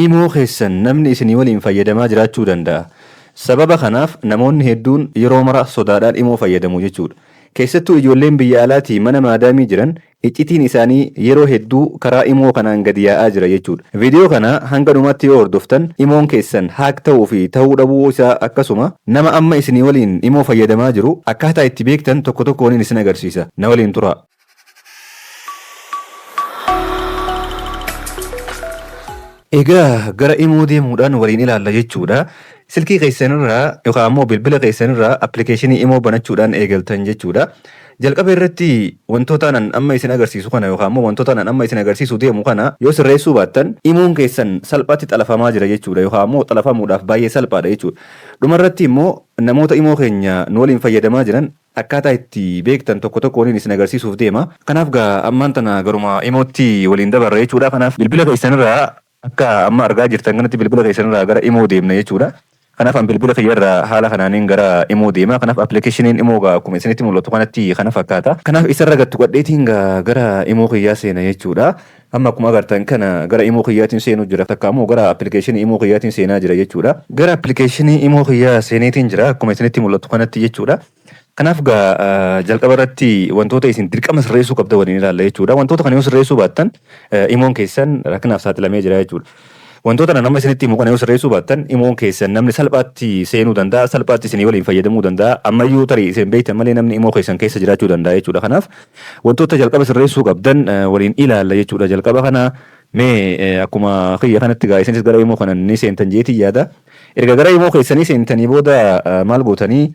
Imo keessan namni isinii waliin fayyadamaa jiraachuu danda'a. Sababa kanaaf namoonni hedduun yeroo mara sodaadhaan imo fayyadamu jechuudha. Keessattuu ijoolleen biyya alaatii mana maadaamii jiran iccitiin isaanii yeroo hedduu karaa imo kanaan gadi yaa'aa jira jechuudha. Viidiyoo kana hanga dhumaatti yoo hordoftan imoon keessan hack ta'uu fi ta'uu dhabuu isaa, akkasuma nama amma isinii waliin imo fayyadamaa jiru akkaataa itti beektan tokko tokkooniin isin agarsiisa. Na waliin turaa. Egaa gara imoo deemuudhaan waliin ilaalla jechuudha. Silkii keessanirraa yookaan ammoo bilbila keessanirraa appilikeeshinii imoo banachuudhaan eegaltan jechuudha. Jalqaba irratti wantoota anan amma isin agarsiisu kana yookaan ammoo wantoota anan amma isin agarsiisu deemu kana yoo sirreessuu baattan, imoon keessan salphaatti xalafamaa jira jechuudha yookaan ammoo xalafamuudhaaf baay'ee salphaadha jechuudha. Dhumarratti immoo namoota imoo keenya nu waliin fayyadamaa jiran akkaataa itti beektan tokko tokkooniin isin agarsiisuuf deema. Kanaaf gaa ammaan tana garuma imootti waliin dabarra jechuudha. Kanaaf bilbila keessanirraa akka amma argaa jirtan kanatti bilbila keessanirraa gara imoo deemna jechuudha. Kanaaf an bilbila kiyyarraa haala kanaaniin gara imoo deema. Kanaaf appilikeeshiniin imoo gaa akkuma isinitti mul'atu kanatti kana fakkaata. Kanaaf isarra gad tuqadheetiin gaa gara imoo kiyyaa seena jechuudha. Amma akkuma agartan kana gara imoo kiyyaatiin seenuu jira. Takka ammoo gara appilikeeshinii imoo kiyyaatiin seenaa jira jechuudha. Gara appilikeeshinii imoo kiyyaa seeneetiin jira akkuma isinitti mul'atu kanatti jechuudha. Kanaaf gaa jalqaba irratti wantoota isin dirqama sirreessuu qabdan waliin ilaalla jechuudha. Wantoota kana yoo sirreessuu baattan, imoon keessan rakkinaaf saaxilamee jira jechuudha. Wantoota nama isinitti himu kana yoo sirreessuu baattan, imoon keessan namni salphaatti seenuu danda'a, salphaatti isinii waliin fayyadamuu danda'a. Ammayyuu tarii isin beektan malee namni imoo keessan keessa jiraachuu danda'a jechuudha. Kanaaf wantoota jalqaba sirreessuu qabdan waliin ilaalla jechuudha. Jalqaba kana mee akkuma kiyya kanatti gaa isinis gara imoo kana ni seentan jeetii yaada. Erga gara imoo keessanii seentanii booda maal gootanii?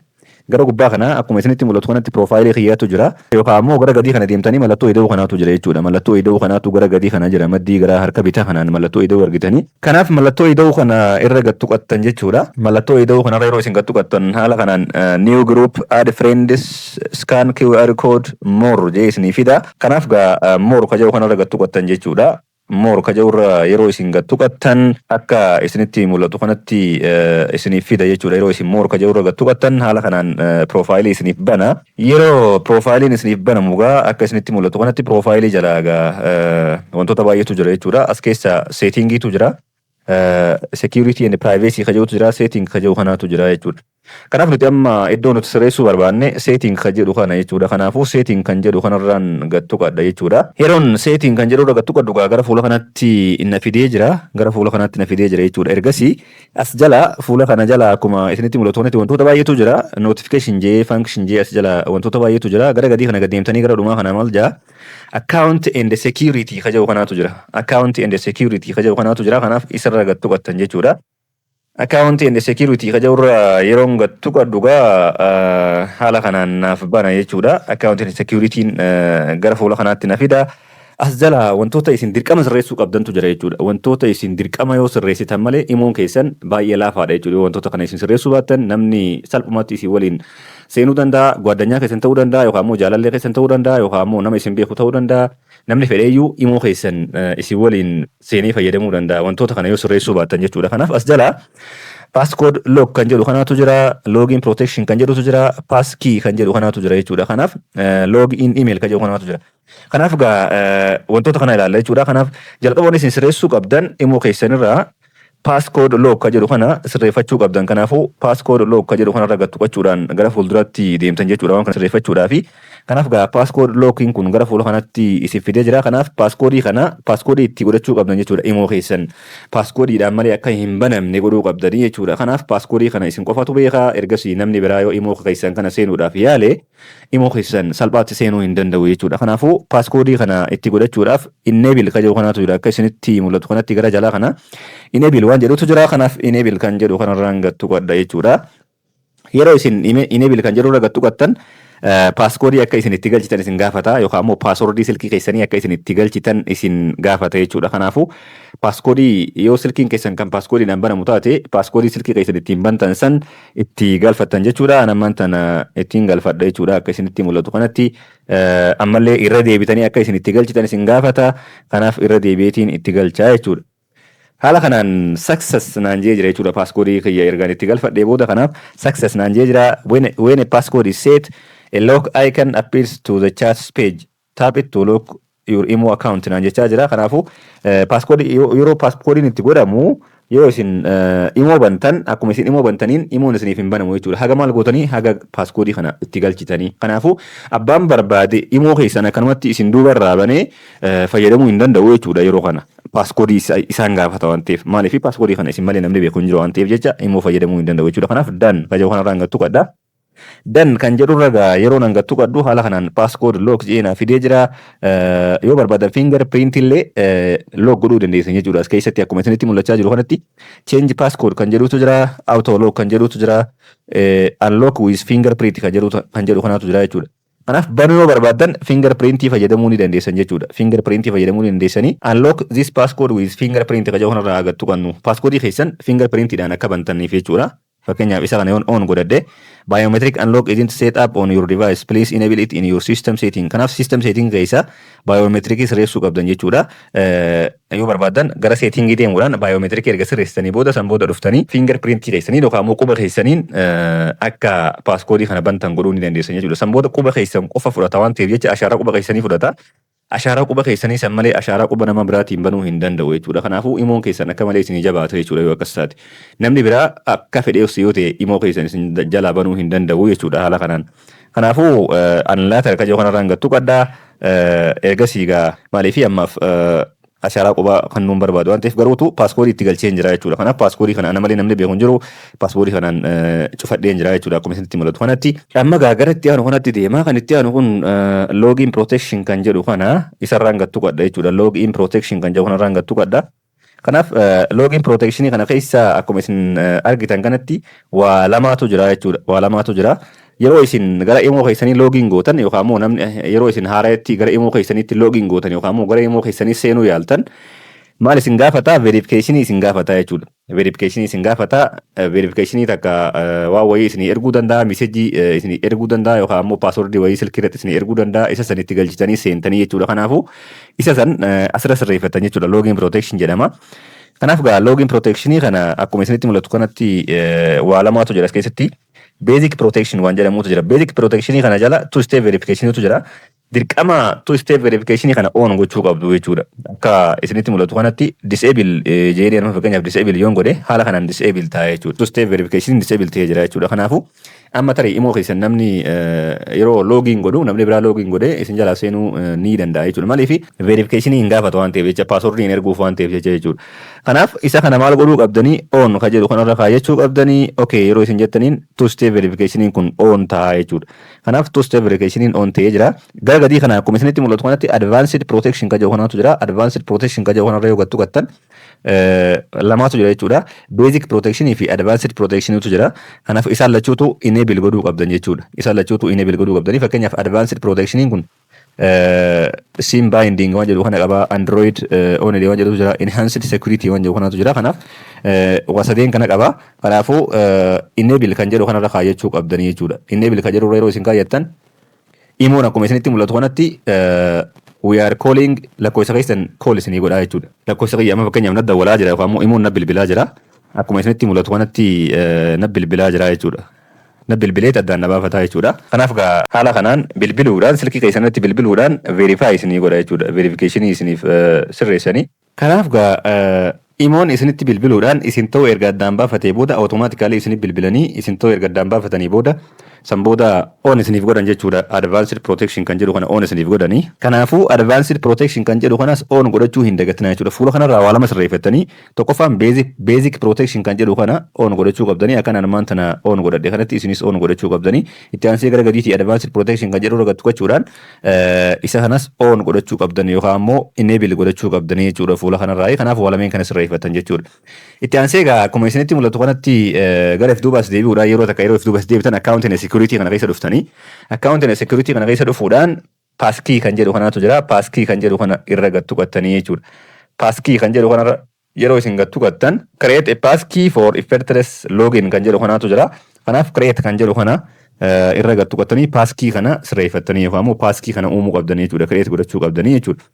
Gara gubbaa kana akkuma isinitti mul'atu kanatti piroofaayilii kiyyaatu jira. Yookaan ammoo gara gadii kana deemtanii mallattoo ida'uu kanaatu jira jechuudha. Mallattoo ida'uu kanaatu gara gadii kana jira. Maddii gara harka bitaa kanaan mallattoo ida'uu argitanii. Kanaaf mallattoo ida'uu kana irra gad tuqattan jechuudha. Mallattoo ida'uu kanarra yeroo isin gad tuqattan haala kanaan new group, add friends, scan QR code, more jee isinii fida. Kanaaf gaa more ka jedhu kanarra gad tuqattan jechuudha. More ka jedhurra yeroo isin gad tuqattan akka isinitti mul'atu kanatti isiniif fida jechuudha. Yeroo isin more ka jedhurra gad tuqattan haala kanaan piroofaayilii isiniif bana. Yeroo piroofaayiliin isiniif banamu gaa akka isinitti mul'atu kanatti piroofaayilii jalaa gaa wantoota baay'eetu jira jechuudha. As keessa settingiitu jira. Security and privacy ka jedhutu jira. Setting ka jedhu kanaatu jira jechuudha. Kanaaf nuti amma iddoo nuti sirreessuu barbaanne setting kan jedhu kana jechuudha. Kanaafuu setting kan jedhu kanarraan gad tuqadha jechuudha. Yeroon setting kan jedhurra gad tuqadhu gaa gara fuula kanatti na fidee jira. Gara fuula kanatti na fidee jira jechuudha. Ergasii as jala, fuula kana jala, akkuma isinitti mul'atu kanatti wantoota baay'eetu jira. Notification jee, function jee, as jala wantoota baay'eetu jira. Gara gadii kana gad deemtanii gara dhumaa kana maal jaa? Account and security ka jedhu kanaatu jira. Account and security ka jedhu kanaatu jira. Kanaaf isarra gad tuqattan jechuudha. Account and security ka jedhurra yeroon gad tuqadhu gaa haala kanaan naaf bana jechuudha. Account and security'n gara fuula kanaatti na fida. As jala wantoota isin dirqama sirreessuu qabdantu jira jechuudha. Wantoota isin dirqama yoo sirreessitan malee imoon keessan baay'ee laafaadha jechuudha. Yoo wantoota kana isin sirreessuu baattan, namni salphumatti isin waliin seenuu danda'a. Gwaaddanyaa keessan ta'uu danda'a yookaan immoo jaalallee keessan ta'uu danda'a yookaan immoo nama isin beeku ta'uu danda'a. Namni fedheeyyuu imoo keessan isin waliin seenee fayyadamuu danda'a. Wantoota kana yoo sirreessuu baattan jechuudha. Kanaaf as jala passcode lock kan jedhu kanaatu jira, login protection kan jedhutu jira, passkey kan jedhu kanaatu jira jechuudha. Kanaaf login email kan jedhu kanaatu jira. Kanaaf gaa wantoota kana ilaalla jechuudha. Kanaaf jalqaba wanni isin sirreessuu qabdan imoo keessanirraa passcode lock kan jedhu kana sirreeffachuu qabdan. Kanaafuu passcode lock kan jedhu kanarra gad tuqachuudhaan gara fuulduratti deemtan jechuudha waan kana sirreeffachuudhaafi. Kanaaf gaa passcode lockiin kun gara fuula kanatti isin fidee jira. Kanaaf passcodeii kana passcodeii itti godhachuu qabdan jechuudha. Imoo keessan passcodeiidhaan malee akka hin banamne godhuu qabdanii jechuudha. Kanaaf passcodeii kana isin qofatu beekaa. Ergasii namni biraa yoo imoo keessan kana seenuudhaaf yaale, imoo keessan salphaatti seenuu hin danda'u jechuudha. Kanaafuu passcodeii kana itti godhachuudhaaf enable kan jedhu kanaatu jira. Akka isinitti mul'atu kanatti gara jalaa kana enable waan jedhutu jira. Kanaaf enable kan jedhu kanarraan gad tuqadha jechuudha. Yeroo isin enable kan jedhurra gad tuqattan, passcodeii akka isin itti galchitan isin gaafata yookaan immoo passwordii silkii keessanii akka isin itti galchitan isin gaafata jechuudha. Kanaafuu passcodeii yoo silkiin keessan kan passcodeiidhaan banamu taate, passcodeii silkii keessan ittiin bantan san itti galfattan jechuudha. An ammaan tana ittiin galfadha jechuudha akka isinitti mul'atu kanatti. Ammallee irra deebitanii akka isin itti galchitan isin gaafata. Kanaaf irra deebi'eetiin itti galchaa jechuudha. Haala kanaan success naan jee jira jechuudha, passcodeii kiyya ergaan itti galfadhee booda. Kanaaf success naan jee jira. When a passcode is set, a lock icon appears to the chat page. Tap it to lock your Imo account" naan jechaa jira. Kanaafuu passcode, yeroo passcodeiin itti godhamu, yeroo isin Imo bantan, akkuma isin Imo bantaniin Imoon isiniif hin banamu jechuudha. Haga maal gootanii? Haga passcode kana itti galchitanii. Kanaafuu abbaan barbaade Imo keessan akkanumatti isin duuba irraa banee fayyadamuu hin danda'u jechuudha yeroo kana. Passcode isaan gaafata waan ta'eef, maaliif passcode kana isin malee namni beeku hin jiru waan ta'eef jecha Imo fayyadamuu hin danda'u jechuudha. Kanaaf "Done" kan jedhu kanarraa hangattu qadha. "Done" kan jedhurra gaa yeroo hangattu qadhu, haala kanaan "Passcode lock" jedhee naa fidee jira. Yoo barbaadan finger print illee lock godhuu dandeessan jechuudha. As keessatti akkuma isinitti mul'achaa jiru kanatti "Change passcode" kan jedhutu jira, "Auto lock" kan jedhutu jira, "Unlock with fingerprint" kan jedhu kanaatu jira jechuudha. Kanaaf banuu yoo barbaaddan finger printii fayyadamuu ni dandeessan jechuudha. Finger printii fayyadamuu ni dandeessanii. "Unlock this passcode with fingerprint" kan jedhu kanarraa agattu qabnu. Passcode keessan finger printiidhaan akka bantaniif jechuudha. Fakkeenyaaf isa kana yoon on godhadhe, "Biometric unlock isn't set up on your device. Please enable it in your system setting." Kanaaf system setting keessa biometric sirreessuu qabdan jechuudha. Yoo barbaaddan gara settingii deemuudhaan biometric erga sirreessitanii booda, san booda dhuftanii finger printii keessanii yookaan immoo quba keessaniin akka passcode kana bantan godhuu ni dandeessan jechuudha. San booda quba keessan qofa fudhata waan ta'eef jecha ashaaraa quba keessanii fudhata. Ashaaraa quba keessanii san malee ashaaraa quba nama biraatiin banuu hin danda'u jechuudha. Kanaafuu Imoon keessan akka malee isinii jabaata jechuudha yoo akkas taate. Namni biraa akka fedhees yoo ta'e Imo keessan isin jalaa banuu hin danda'u jechuudha haala kanaan. Kanaafuu an "Later" kan jedhu kanarraan gattu qaddaa. Ergasii gaa maaliif ammaaf ashaaraa qubaa kan nuun barbaadu waan ta'eef garuutu passcode itti galchee jira jechuudha. Kanaaf passcode kana ana malee namni beeku hin jiru, passcode kanaan cufadhee jira jechuudha akkuma isinitti mul'atu kanatti. Amma gaa gara itti aanu kanatti deema. Kan itti aanu kun "Login protection" kan jedhu kana isarraan gattu qadha jechuudha. "Login protection" kan jedhu kanarraan gattu qadha. Kanaaf login protection kana keessa akkuma isin argitan kanatti waa lamaatu jira jechuudha. Waa lamaatu jira. Yeroo isin gara Imo keessanii login gootan yookaan immoo namni yeroo isin haaraatti gara Imo keessaniitti login gootan yookaan immoo gara Imo keessanii seenuu yaaltan maal isin gaafata? Verification isin gaafata jechuudha. Verification isin gaafata. Verification takka waan wayii isinii erguu danda'a, message isinii erguu danda'a yookaan immoo password wayii silkii irratti isinii erguu danda'a. Isa san itti galchitanii seentanii jechuudha. Kanaafuu isa san asirra sirreeffatan jechuudha. Login protection jedhama. Kanaaf gaa login protection kana akkuma isinitti mul'atu kanatti waa lamaatu jira as keessatti. Basic protection waan jedhamutu jira. Basic protection kana jala two step verification jira. Dirqama two step verification kana on gochuu qabdu jechuudha. Akka isinitti mul'atu kanatti disable jedhee, amma fakkeenyaaf disable yoon godhe, haala kanaan disable ta'a jechuudha. Two step verification disable ta'ee jira jechuudha. Kanaafuu amma tarii Imo keessan namni yeroo login godhu, namni biraa login godhee isin jalaa seenuu ni danda'a jechuudha. Maaliif? Verification hin gaafatu waan ta'eef jecha, password hin erguuf waan ta'eef jecha jechuudha. Kanaaf isa kana maal godhuu qabdanii? "On" ka jedhu kanarra kaayachuu qabdanii. "Okay" yeroo isin jettaniin two step verification kun on ta'a jechuudha. Kanaaf two step verification on ta'ee jira. Gara gadii kana akkuma isinitti mul'atu kanatti advanced protection ka jedhu kanatu jira. Advanced protection ka jedhu kanarra yoo gattu gattan lamaatu jira jechuudha. Basic protection fi advanced protectiontu jira. Kanaaf isaan lachuutu enable godhuu qabdan jechuudha. Isaan lachuutu enable godhuu qabdanii. Fakkeenyaaf advanced protection kun SIM binding waan jedhu kana qaba, Android only waan jedhutu jira, enhanced security waan jedhu kanatu jira. Kanaaf waa sadeen kana qaba. Kanaafuu "Enable" kan jedhu kanarra kaayyachuu qabdanii jechuudha. "Enable" kan jedhu yeroo isin kaayyattan, Imoon akkuma isinitti mul'atu kanatti "We are calling" lakkoofsa keessan call isinii godhaa jechuudha. Lakkoofsa kiyya amma fakkeenyaaf na dawwalaa jira yookaan immoo Imoon na bilbilaa jira. Akkuma isinitti mul'atu kanatti na bilbilaa jira jechuudha. Na bilbileet addaan na baafataa jechuudha. Kanaaf gaa haala kanaan bilbiluudhaan, silkii keessanitti bilbiluudhaan verify isinii godha jechuudha. Verification isiniif sirreessanii. Kanaaf gaa Imoon isinitti bilbiluudhaan isin ta'uu erga addaan baafatee booda, automatically isinif bilbilanii isin ta'uu erga addaan baafatanii booda, san booda on isiniif godhan jechuudha. Advanced protection kan jedhu kana on isiniif godhanii. Kanaafuu advanced protection kan jedhu kanas on godhachuu hin dagatinaa jechuudha. Fuula kanarraa waa lama sirreeffattanii, tokkoffaan basic protection kan jedhu kana on godhachuu qabdanii, akkan armaan tana on godhadhe kanatti isinis on godhachuu qabdanii. Itti aansee gara gadiitii advanced protection kan jedhu irra tuqachuudhaan isa kanas on godhachuu qabdan yookaan immoo enable godhachuu qabdanii jechuudha fuula kanarraa. Kanaaf waa lameen kana sirreeffatan jechuudha. Itti aansee egaa akkuma isinitti mul'atu kanatti gara if duubaas deebi'uudhaan, yeroo takka yeroo if duubaas deebitan, account and security kana keessa dhuftanii, account and security kana keessa dhufuudhaan "Passkey" kan jedhu kanatu jira. "Passkey" kan jedhu kana irra gad tuqattanii jechuudha. "Passkey" kan jedhu kanarra yeroo isin gad tuqattan, "Create a passkey for effortless login" kan jedhu kanatu jira. Kanaaf "Create" kan jedhu kana irra gad tuqattanii passkey kana sirreeffattanii yookaan immoo passkey kana uumuu qabdanii jechuudha. Create godhachuu qabdanii jechuudha.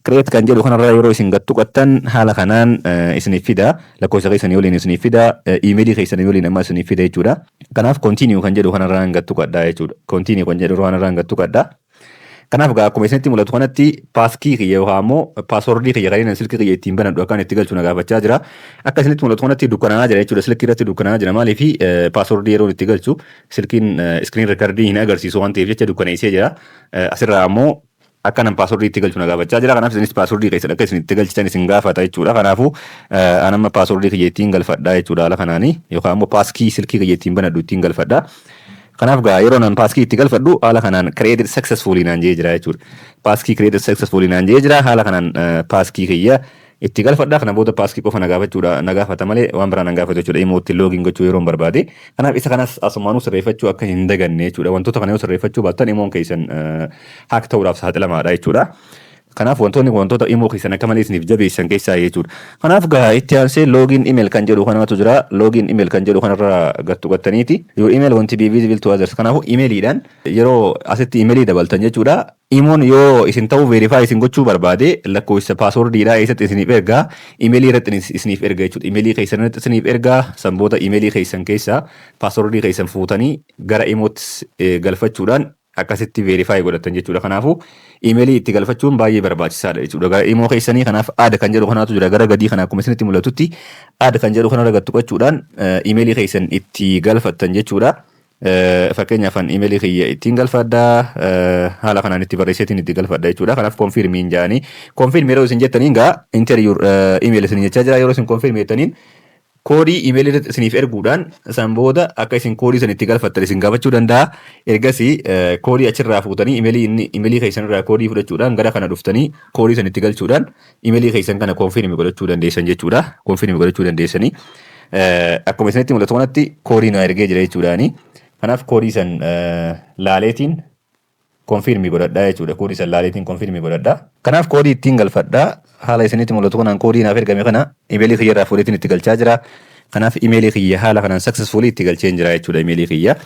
"Create" kan jedhu kanarra yeroo isin gad tuqattan haala kanaan isiniif fida. Lakkoofsa keessanii waliin isiniif fida. Iimeelii keessanii waliin amma isiniif fida jechuudha. Kanaaf "Continue" kan jedhu kanarraan gad tuqadhaa jechuudha. "Continue" kan jedhu kanarraan gad tuqadhaa. Kanaaf gaa akkuma isinitti mul'atu kanatti passkey kiyya yookaan immoo passwordii kiyya kan inni silkii kiyya ittiin banadhu akkaan itti galchu na gaafachaa jira. Akka isinitti mul'atu kanatti dukkanaa'aa jira jechuudha. Silkii irratti dukkanaa'aa jira. Maaliif? Passwordii yeroo itti galchu silkiin screen recordii hin agarsiisu waan ta'eef jecha dukkaneessee jira. Asirraa ammoo akka nan passwordii itti galchu na gaafachaa jira. Kanaaf isinis passwordii keessan akka isin itti galchitan isin gaafata jechuudha. Kanaafuu an amma passwordii kiyya ittiin galfadha jechuudha haala kanaanii, yookaan ammoo passkey silkii kiyya ittiin banadhu ittiin galfadha. Kanaaf gaa yeroo nan passkey itti galfadhu haala kanaan "created successfully" naan jee jira jechuudha. "Passkey created successfully" naan jee jira. Haala kanaan passkey kiyya itti galfadha. Kana booda passkey qofa na gaafachuudha na gaafata malee waan biraa nan gaafatu jechuudha. Imo itti login gochuu yeroo barbaade. Kanaaf isa kanas asumaanuu sirreeffachuu akka hin daganne jechuudha. Wantoota kana yoo sirreeffachuu baattan imoon keessan hack ta'uudhaaf saaxilamaadha jechuudha. Kanaaf wantoonni wantoota imoo keessan akka malee isiniif jabeessan keessaa jechuudha. Kanaaf gaa itti aansee login email kan jedhu kanatu jira. Login email kan jedhu kanarra gattu gattaniiti. "Your email won't be visible to others." Kanaafuu emailiidhaan yeroo asitti emailii dabaltan jechuudha. Imoon yoo isin ta'uu verify isin gochuu barbaade lakkoofsa passwordiidhaa eessatti isiniif ergaa? Emailii irratti isiniif erga jechuudha. Emailii keessan irratti isiniif ergaa. San booda emailii keessan keessaa passwordii keessan fuutanii gara imootti galfachuudhaan akkasitti verify godhatan jechuudha. Kanaafuu emailii itti galfachuun baay'ee barbaachisaadha jechuudha. Gara imoo keessanii kanaaf "add" kan jedhu kanaatu jira. Gara gadii kana akkuma isinitti mul'atutti "add" kan jedhu kanarra gad tuqachuudhaan emailii keessan itti galfattan jechuudha. Fakkeenyaaf an emailii kiyya ittiin galfadhaa, haala kanaan itti barreesseetiin itti galfadha jechuudha. Kanaaf confirmiin jedhanii confirm yeroo isin jettaniin gaa "enter your email" isin jechaa jira. Yeroo isin confirm jettaniin koodii emailii irratti isiniif erguudhaan san booda akka isin koodii san itti galfattan isin gaafachuu danda'a. Ergasii koodii achirraa fuutanii emailii inni emailii keessan irraa koodii fudhachuudhaan gara kana dhuftanii koodii san itti galchuudhaan emailii keessan kana confirm godhachuu dandeessan jechuudha. Confirm godhachuu dandeessanii. Akkuma isinitti mul'atu kanatti koodii na ergee jira jechuudhaani. Kanaaf koodii san laaleetiin confirm godhadhaa jechuudha. Koodii san laaleetiin confirm godhadhaa. Kanaaf koodii ittiin galfadhaa. Haala isinitti mul'atu kanaan koodii naaf ergame kana emailii kiyya irraa fuudheetiin itti galchaa jira. Kanaaf emailii kiyya haala kanaan successfully itti galcheen jira jechuudha emailii kiyya.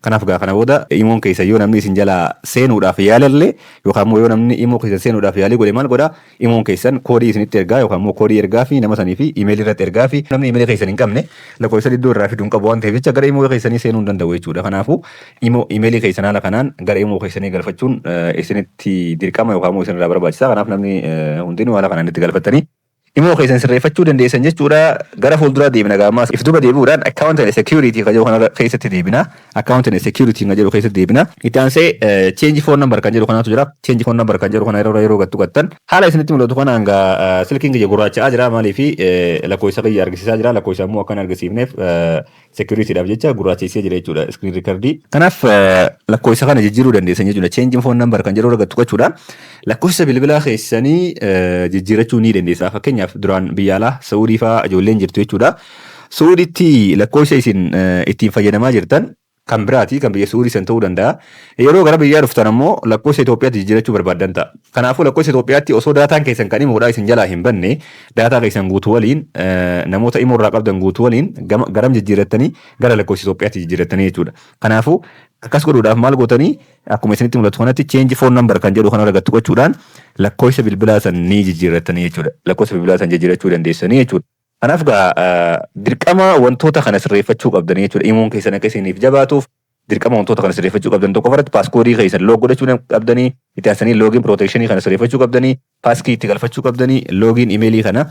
Kanaaf gaa kana booda imoon keessa yoo namni isin jalaa seenuudhaaf yaalallee yookaan immoo yoo namni imoo keessa seenuudhaaf yaalii godhe maal godhaa? Imoon keessan koodii isinitti ergaa yookaan immoo koodii ergaa fi nama sanii fi emailii irratti ergaa fi namni emailii keessan hin qabne lakkoofsa iddoo irraa fiduu hin qabu waan ta'eef jecha gara imoo keessanii seenuu hin danda'u jechuudha. Kanaafuu imoo emailii keessan haala kanaan gara imoo keessanii galfachuun isinitti dirqama yookaan immoo isinirraa barbaachisaa. Kanaaf namni hundinuu haala kanaan itti galfattanii imoo keessan sirreeffachuu dandeessan jechuudha. Gara fuulduraa deemna gaammas if duba deebi'uudhaan account and security kan jedhu kana keessatti deebina. Account and security kan jedhu keessatti deebina. Itti aansee change phone number kan jedhu kanatu jira. Change phone number kan jedhu kana yeroo yeroo gattu gattan haala isinitti mul'atu kanaan gaa silkiin kiyya gurraacha'aa jira. Maaliif? Lakkoofsa kiyya argisiisaa jira. Lakkoofsa immoo akkan argisiifneef securityidhaaf jecha gurraacheessee jira jechuudha screen recordii. Kanaaf lakkoofsa kana jijjiiruu dandeessan jechuudha. Change phone number kan jedhu irra gattu qachuudhaan lakkoofsa bilbilaa keessanii jijjiirachuu ni dandeessa. Fakkeenyaaf duraan biyya alaa Sa'uudii fa'aa ijoolleen jirtu jechuudha. Sa'uuditti lakkoofsa isin ittiin fayyadamaa jirtan kan biraati, kan biyya Suudii san ta'uu danda'a. Yeroo gara biyyaa dhuftan ammoo lakkoofsa Itoophiyaatti jijjiirachuu barbaaddan ta'a. Kanaafuu lakkoofsa Itoophiyaatti osoo daataan keessan kan imoodhaa isin jalaa hin banne daataa keessan guutuu waliin, namoota imoo irraa qabdan guutuu waliin garam jijjiirattanii? Gara lakkoofsa Itoophiyaatti jijjiirattanii jechuudha. Kanaafuu akkas godhuudhaaf maal gootanii? Akkuma isinitti mul'atu kanatti change phone number kan jedhu kana argattu gochuudhaan lakkoofsa bilbilaa san ni jijjiirrattanii jechuudha. Lakkoofsa bilbilaa san jijjiirrachuu dandeessanii jechuudha. Kanaaf gaa dirqama wantoota kana sirreeffachuu qabdanii jechuudha. Imoon keessan akka isiniif jabaatuuf dirqama wantoota kana sirreeffachuu qabdan. Tokko irratti passcodeii keessan lock godhachuu qabdanii, itti aansanii login protectionii kana sirreeffachuu qabdanii, passkey itti galfachuu qabdanii, login emailii kana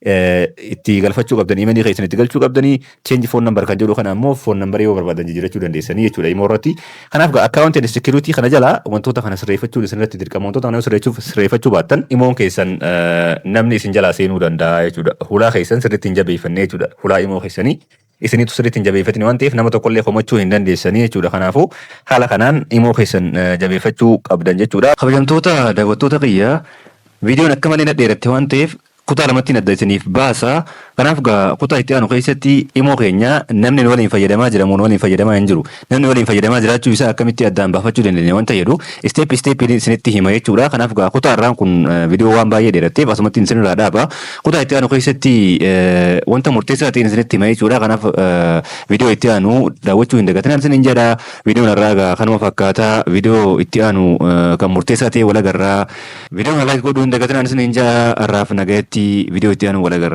itti galfachuu qabdanii, emailii keessan itti galchuu qabdanii, change phone number kan jedhu kana ammoo phone numberii yoo barbaadan jijjiirachuu dandeessanii jechuudha imoo irratti. Kanaaf gaa account and security kana jala wantoota kana sirreeffachuun isin irratti dirqama. Wantoota kana sirreeffachuu baattan imoon keessan namni isin jalaa seenuu danda'a jechuudha. Hulaa keessan sirriitti hin jabeeffanne jechuudha. Hulaa imoo keessanii isinitu sirriitti hin jabeeffatini waan ta'eef nama tokkollee komachuu hin dandeessanii jechuudha. Kanaafuu haala kanaan imoo keessan jabeeffachuu qabdan jechuudha. Kabajamtoota daawwattoota kiyya, viidiyoon akka malee na dheeratte waan ta'eef kutaa lamatti adda isiniif baasa. Kanaaf gaa kutaa itti aanu keessatti imoo keenya namni nu waliin fayyadamaa jira moo nu waliin fayyadamaa hin jiru, namni waliin fayyadamaa jiraachuu isaa akkamitti addaan baafachuu dandeenya wanta jedhu step stepiin isinitti hima jechuudha. Kanaaf gaa kutaa irraan kun viidiyoo waan baay'ee dheeratteef asumatti isinirraa dhaaba. Kutaa itti aanu keessatti wanta murteessaa ta'e isinitti hima jechuudha. Kanaaf viidiyoo itti aanu daawwachuu hin dagatinaan isinin jedha. Viidiyoon irraa gaa kanuma fakkaata. Viidiyoo itti aanu kan murteessaa ta'e wal agarraa. Viidiyoon like godhuu hin dagatinaan isinin jedha. Har'aaf nagayatti, viidiyoo itti aanu wal agarra.